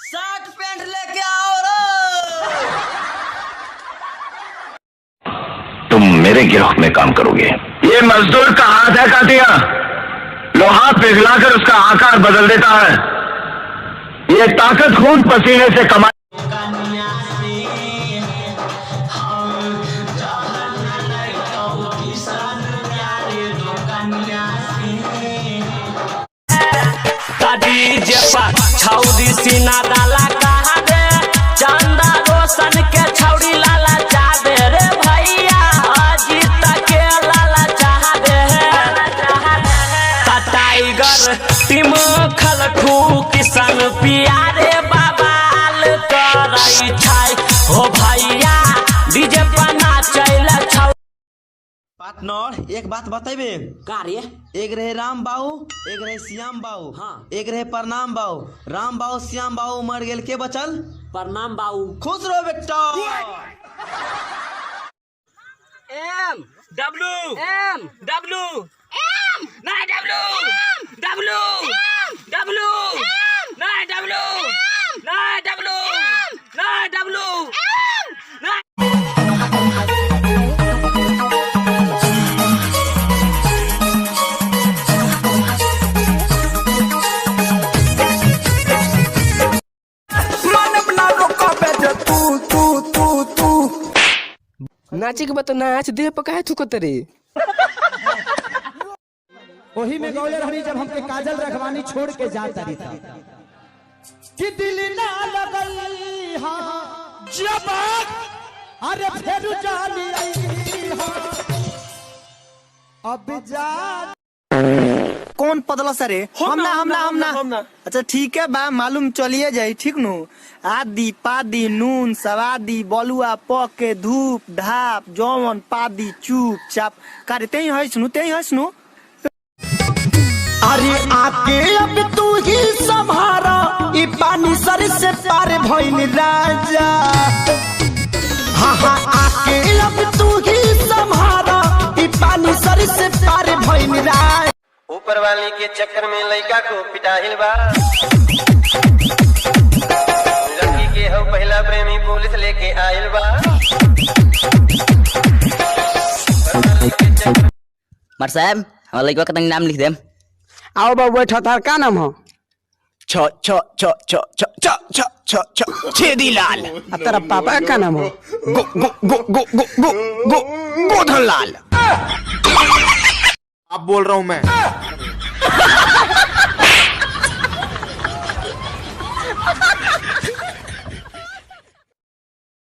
Shirt pant लेके आओ रो। तुम मेरे गिरोह में काम करोगे। ये मजदूर का हाथ है कातिया, लोहा पिघलाकर उसका आकार बदल देता है। ये ताकत खून पसीने से कमाई। डीजे पर छौरी सीना डाला कहा दे, चंदा रोशन के छौरी लाला चाह दे रे भैया, अजीत के लाला चाह दे। टाइगर टीम खलखू किशन पियारे बबाल करै छै हो भैया, डीजे पर नाचैल छौ। पार्टनर, एक बात बतेबे? का रे? एक रहे राम बाबू, एक रहे श्याम बाबू। हाँ। एक रहे प्रणाम बाबू। राम बाबू श्याम बाबू मर गेल, के बचल? प्रणाम बाबू। खुश रहो बेटा। M W M W M nine W W W nine W nine W nine W nine. नाचे के बाद तो नाच, देह पर काहे थूकत रे? ओही में गौले रहनी जब हमके काजल रखवानी छोड़ के जाता रही था कि दिल ना लगई, हाँ जब अरे फेर जानी आई, हाँ अब जा। कौन पदला सरे? हम ना, हम ना, हम ना। अच्छा ठीक है बा, मालूम चलिए जाई। ठीक नु? आदि पादी नून सवादी बलुआ पके धूप धाप जौवन पादी चुप चाप करे ते है सुनु, ते है सुनु। अरे आके अब तू ही संभारा, ई पानी सर से पार भइल राजा। हाँ हाँ, आके अब तू ही संभारा, ई पानी सर से पार भइल राजा। ऊपर वाली के चक्कर में लड़का को पिटाहिल बा, लड़की के हो पहला प्रेमी पुलिस लेके आइल बा। मार साहब, हमारा लड़का के तनी नाम लिख देम। आओ बाबू बैठो, तार का नाम हो? छ छ छ छ छ छ छ छ छ छेदी लाल। आ तेरा पापा का नाम हो? गो गो गो गो गो गो गो गोधन लाल। अब बोल रहा हूं मैं।